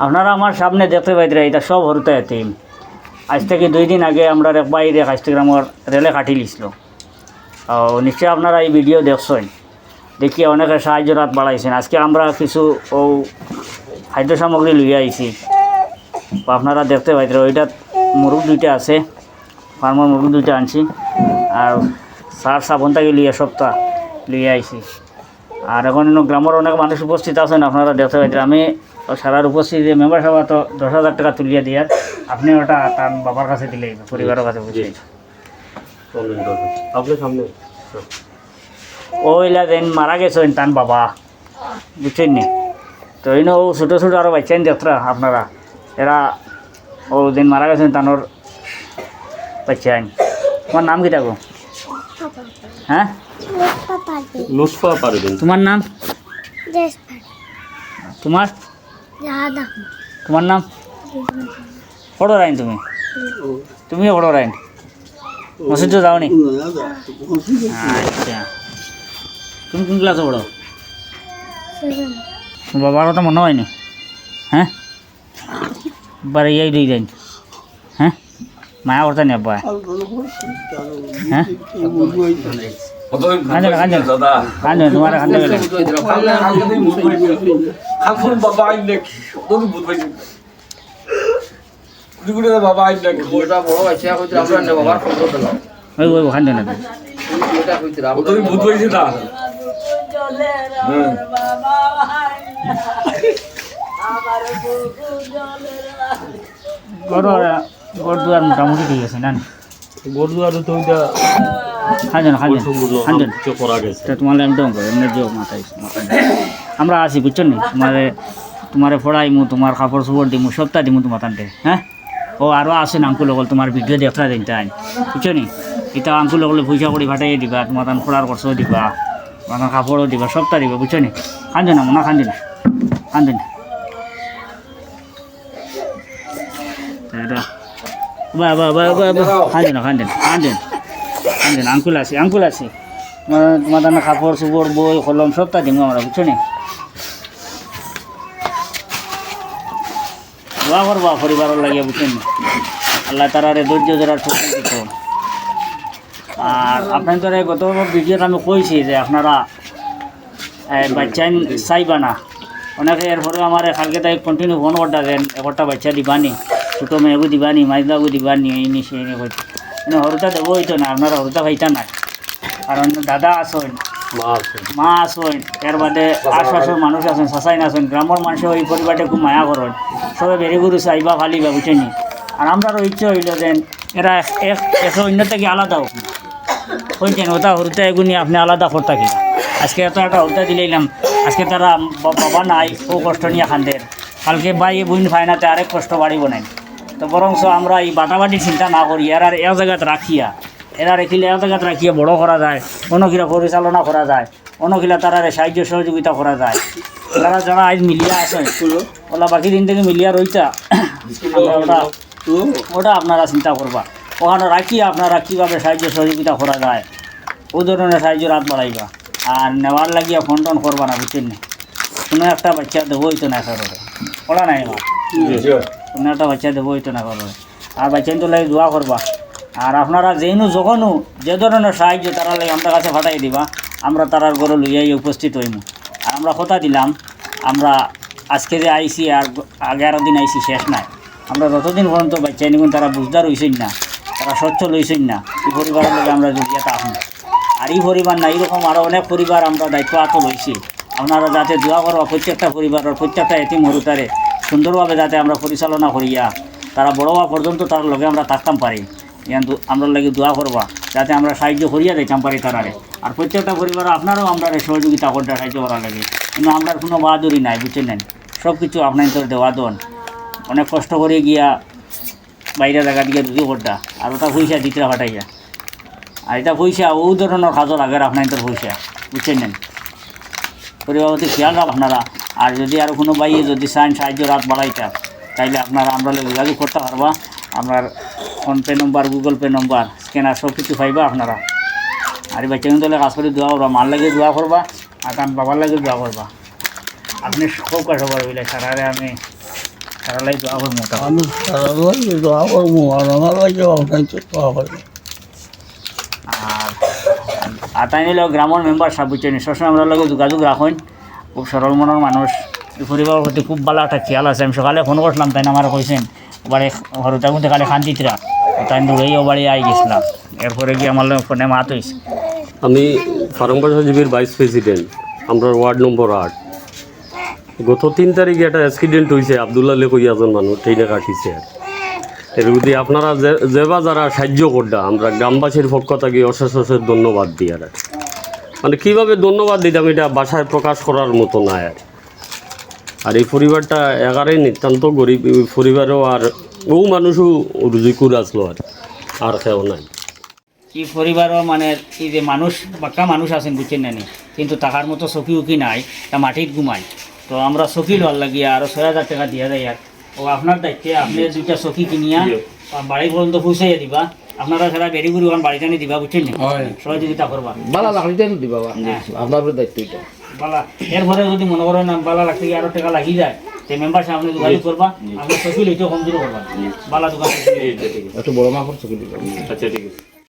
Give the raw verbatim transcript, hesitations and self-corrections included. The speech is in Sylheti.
আপনারা আমার সামনে দেখতে পাইতরা, ইতা সব হুরুতা এতিম। আইজ থাকি দুই দিন আগে আমরার এক ভাইরে কাস্তি গ্রামর রেলে কাটিলিছিল। ও, নিশ্চয় আপনারা ই ভিডিও দেখছইন। দেখিয়া অনেকে সাহায্যর আত বাড়াইছইন। আজকে আমরা কিছু অউ খাদ্য সামগ্রী লইয়া আইছি। আপনারা দেখতে পাইতরা, ওইটাত মুরগ দুইটা আছে, ফার্মর মুরগ দুইটা আনছি। আর সার সাবন থাকি লইয়া সবতা লইয়া আইছি। আর অখন ইনো গ্রামর অনেক মানুষ উপস্থিত আছইন, আপনারা দেখতে পাইতরা। আমি সারার উপস্থিত যে মেম্বার সাব তো দশ হাজার টেকা তুলিয়া দিয়ার, আপনে ওটা তান বাবার কাছে দিলে অইবো, পরিবারর কাছে বুঝে। সামনে, সামনে। অইলা যেইন মারা গেছইন তান বাবা, বুঝছইন নি? তো ইনো অউ ছোট ছোট আরো বাইচ্চাইন দেখরা আপনারা, এরা অউ যেইন মারা গেছইন তানর বাইচ্চাইন। তুমার নাম কিতা গো? হ্যাঁ? লুৎফা পারভিন। তুমার নাম? জেসফার। তুমার? জাহাদ আহমদ। তুমার নাম? পড়ো রাইন তুমি? তুমিও পড়ো রাইন? মসজিদো যাও নি? আচ্ছা। তুমি কোন ক্লাসো পড়ো? সেভেন। তুমার বাবার কথা মনো অয়নি? হ্যাঁ? বারে ইয়াই দুই দিন। হ্যাঁ? মায়া করতা নি আব্বা? হ্যাঁ? কান্দো না, কান্দো না। কান্দো না, তুমার কান্দো গেলে। খাফুন বাবা আইন নাকি? কত ভূত পাইছে? কুড়ি কুড়ি বাবা আইন নাকি? ওটা বড় আছে, এখন তো আমরা নেব, আবার ফটো দিলাম। ওই, ওই, ওখান থেকে না। ওটা কইতে রাম। কত ভূত পাইছে না? হ্যাঁ। ঘর, ঘর দুয়ার মোটামুটি ঠিক আছে, না? ঘর দুয়ার তো ওইটা খান দেন, খান দেন, অসম্পূর্ণ, খান দেন। কিছু করা গেছে। তা তোমার একদম করে, এমনি যে মাথায়, মাথায়। আমরা আছি, বুঝছো নি? তোমারে, তোমারে পড়াইমু, তোমার কাপড় চোপড় দিমু, সবটা দিমু তোমার তানতে, হ্যাঁ? ও আরো আছইন আঙ্কুল অকল, তোমার ভিডিও দেখরা দিন তাই, বুঝছো নি? ইতা আঙ্কুল অকলে পয়সা কড়ি পাঠাইয়া দিবা, তোমার তান পড়ার খরচও দিবা, তোমার তান কাপড়ও দিবা, সবটা দিবা, বুঝছো নি? খান দেন না, মনে খান দেন না, খান দেন না। এটা। বা, বা, বা, বা, বা। খান দেন, খান দেন, খান দেন। খান দেন, আঙ্কুল আছি, আঙ্কুল আছি। তোমার, তোমার তান কাপড় চোপড়, বই, কলম, সবটা দিমু আমরা, বুঝছো নি? দোয়া করবা পরিবারর লাগিয়া, বুঝছো নি? আল্লাহ তারারে ধৈর্য ধরার শক্তি দিতো। আর আপনাইনতরে গত ভিডিওত আমি কইছি যে আপনারা এ, বাইচ্চাইন চাইবা না। অনেকে এরপরেও আমারে কালকে তাই continue ফোন করতা যেন, একটা বাইচ্চা দিবানি, ছোট মেয়েগু দিবানি, মাইজলাগু দিবানি, এই নি, সেই নি কইতে। মানে হুরুতা দেবো অইতো না, আপনারা হুরুতা পাইতা না। কারণ দাদা আছইন, মা আছইন। মা আছইন, এর বাদে আশপাশর মানুষ আছইন, চাচাইন আছইন, গ্রামর মানষে ওই পরিবারটা খুব মায়া করইন। সবে বেড়ি গরু চাইবা, ফালিবা, বুঝছইন নি? আর আমরারও ইচ্ছা অইলো যেন এরা এক, এক, একে অইন্য থাকি আলাদা অউক। কইছেন, ওটা হুরুতা এগুনি আপনে আলাদা করতা কি? আজকে এত একটা হুরুতা দিলাইলাম, আজকে তারা বা-, বাবা নাই, অউ কষ্ট নিয়া কান্দের। কালকে ভাই বইন পায় না, তে আরেক কষ্ট বাড়িবো নাই। তো বরঞ্চ আমরা ই বাটাবাটি চিন্তা না করি, এরারে এক জাগাত রাখিয়া, এরারে কিলা এক জাগাত রাখিয়া বড় করা যায়, অনো কিলা পরিচালনা করা যায়, অনো কিলা তারারে সাহায্য সহযোগিতা করা যায়। তারা যারা আইজ মিলিয়া আছইন, ওলা বাকি দিন থাকি মিলিয়া রইতা, আমরা ওটা, ওটা আপনারা চিন্তা করবা। ওখানো রাখিয়া আপনারা কিভাবে সাহায্য সহযোগিতা করা যায়, অউ ধরনর সাহায্যর আত বাড়াইবা। আর নেওয়ার লাগিয়া ফোন টোন করবা না, বুঝছইন নি? কুনু একটা বাইচ্চা দেবো অইতো না কারোরে। ওলা নাই আমার। কুনু একটা বাইচ্চা দেবো অইতো না কারোরে। আর বাইচ্চাইন্তর লাগি দোয়া করবা। আর আপনারা যেইনু যখনউ যে ধরনর সাহায্য তারার লাগি আমরার কাছে পাঠাই দিবা, আমরা তারার ঘরো লইয়া আইয়া উপস্থিত অইমু। আর আমরা কথা দিলাম, আমরা আজকে যে আইছি আর এগারো দিন আইছি, শেষ নাই। আমরা যতদিন পর্যন্ত বাইচ্চাইন্তগুন তারা বুঝদার অইছইন না, তারা সচ্ছল অইছইন না, ই পরিবারর লগে আমরা জড়িয়া থাকমু। আর ই পরিবার না, ইরকম আরো অনেক পরিবার আমরা দায়িত্ব আতো লইছি। আপনারা যাতে দোয়া করবা, প্রত্যেকটা পরিবারর প্রত্যেকটা এতিম হুরুতারে সুন্দরভাবে যাতে আমরা পরিচালনা করিয়া তারা বড় অওয়া পর্যন্ত তারার লগে আমরা থাকতাম পারি। ইয়ান দু-, আমরার লাগি দোয়া করবা, যাতে আমরা সাহায্য করিয়া যাইতাম পারি তারারে। আর প্রত্যেকটা পরিবার আপনারাও আমরারে সহযোগিতা করতা, সাহায্য করার লাগি। কিন্তু আমরার কুনু বাহাদুরি নাই, বুঝছইন নি? সব কিছু আপনাইন্তর দেওয়া দন। অনেক কষ্ট করি গিয়া বাইরে জাগা দিয়া রুজি করতা, আর ওটা পয়সা দিতরা পাঠাইয়া। আর ইটা পয়সা অউ ধরনর কাজো লাগের, আপনাইন্তর পয়সা, বুঝছইন নি? পরিবার প্রতি খেয়াল রাখবা আপনারা। আর যদি আরো কুনু ভাইয়ে যদি চাইন সাহায্যর আত বাড়াইতা, তাইলে আপনারা আমরার লগে যোগাযোগ করতা পারবা। আমরার PhonePe নম্বর, Google Pay নম্বর, scanner সব কিছু পাইবা আপনারা। আর ই বাইচ্চাইন্তর লাগি খাছ করি দোয়া করবা, মার লাগি দোয়া করবা, আর তান বাবার লাগি দোয়া করবা। আপনে খুব কষ্ট করবিলে, সারারে আমি তারার লাগি দোয়া করমু। আমি সারা লাগি দোয়া করমু, আর আমার লাগি আপনার দোয়া করমু। আর, আর তাইন অইলা গ্রামর মেম্বার সাব, বুঝছইন নি, সবসময় আমরার লগে যোগাযোগ রাখইন। খুব সরল মনর মানুষ, ই পরিবারর প্রতি খুব ভালা একটা খেয়াল আছে। আমি সকালে ফোন করছিলাম, তাইন আমারে কইছইন, ওবারে হরুতা গুনতে খালি কান্দিতরা, তাইন দৌড়াইয়া ওবারে আই গেছলা। এরপরে গিয়া আমার লগে ফোনে মাত অইছে। আমি ফারুক বাশা জিবির ভাইস প্রেসিডেন্ট, আমরার ওয়ার্ড নম্বর আট। গত তিন তারিখে একটা অ্যাক্সিডেন্ট অইছে, আব্দুল্লাহ লেখই একজন মানুষ ট্রেনে কাটিছে। এর মধ্যে আপনারা যে, যেবা যারা সাহায্য কররা, আমরা গ্রামবাসীর পক্ষ থাকি অশেষ অশেষ ধন্যবাদ দিয়ার। মানে, কিভাবে ধন্যবাদ দিতাম, এটা ভাষায় প্রকাশ করার মতো নায় আর। আর এই পরিবারটা একেবারে নিতান্ত গরিব, এই পরিবারও আর ও মানুষও রুজি কুড়াছলো আর, আর কেউ নাই। ই পরিবারও মানে, ই যে মানুষ, বাক্কা মানুষ আছইন, বুঝছইন না নি, কিন্তু থাকার মতো চকি উকি নাই, তা মাটিত ঘুমাইন। তো আমরা চকি লওয়ার লাগিয়া আরো ছয় হাজার টেকা দিয়া যাইয়ার। ও আপনার দায়িত্বে আপনে দুইটা চকি কিনিয়া বাড়ি পর্যন্ত পৌঁছাইয়া দিবা। আপনারা সারা বেড়ি গুড়ি ওখান বাড়িত আনি দিবা, বুঝছইন নি? সহযোগিতা করবা। ভালা লাগলে দিবা বা। আপনার উপরে দায়িত্ব এটা। ভালা। এরপরে যদি মনে করেন না ভালা লাগতে গিয়া আরো টেকা লাগি যায়, তে মেম্বার সাব আপনে যোগাযোগ করবা, আপনে চকি লইতে কমজোরি করবা। ভালা দোকান। একটু বড় মাপর চকি দিবা। আচ্ছা, ঠিক আছে।